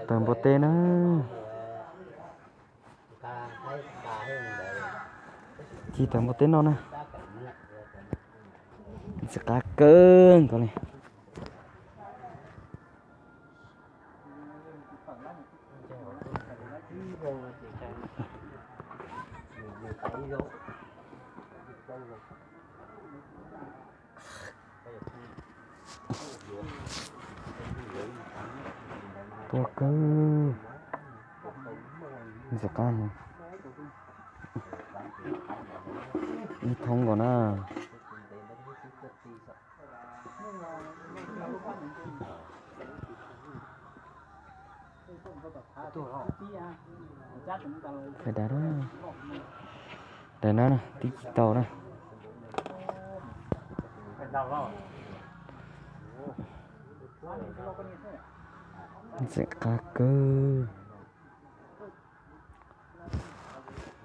Tawm npua teb na. Ci tawm npua teb noj na. Ntxim qab kawg nkaus li. Tuaj kawg. Ntxim qab heev. Ib thoob nkaus na. Fais dav, daim no na, twb ci tau na. Ntxim qab kawg.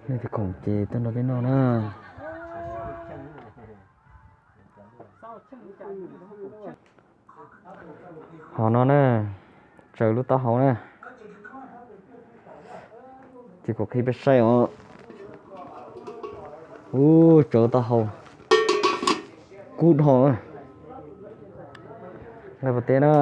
Nej tus khoom ces tuaj nrog peb noj na. Hov no na, tsaws lub taub hau na. Ces kuv qhib peb saib os. Ub, tsaws taub hau kub dhau. Nqaij npua teb na.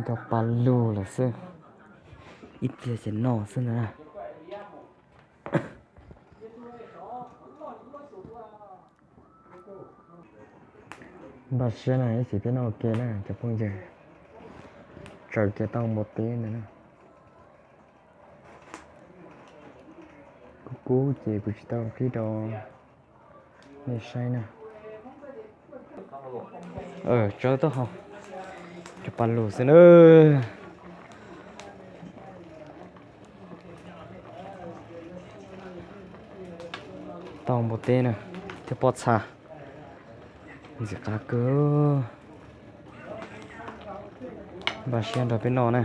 Cov pa lug lawm xwb, ib pliag ces noj xwb ntag na. Npaj siab na, ib chim peb noj ua ke na cov phooj ywg. Tsaws kiag tau npua teb ntawd na. Kub kub ces kuv tsis tau qhib rau nej saib na. Tsaws taub hau, cov pa lug xwb na. Tau npua teb na, thiab pob txha. Ntxim qab kawg. Npaj siab nrog peb noj na.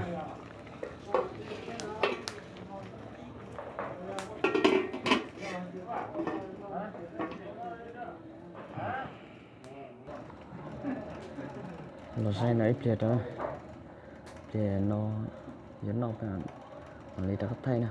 Los saib no ib pliag rau, pliag no yuav noj, mam li rov qab thaij na.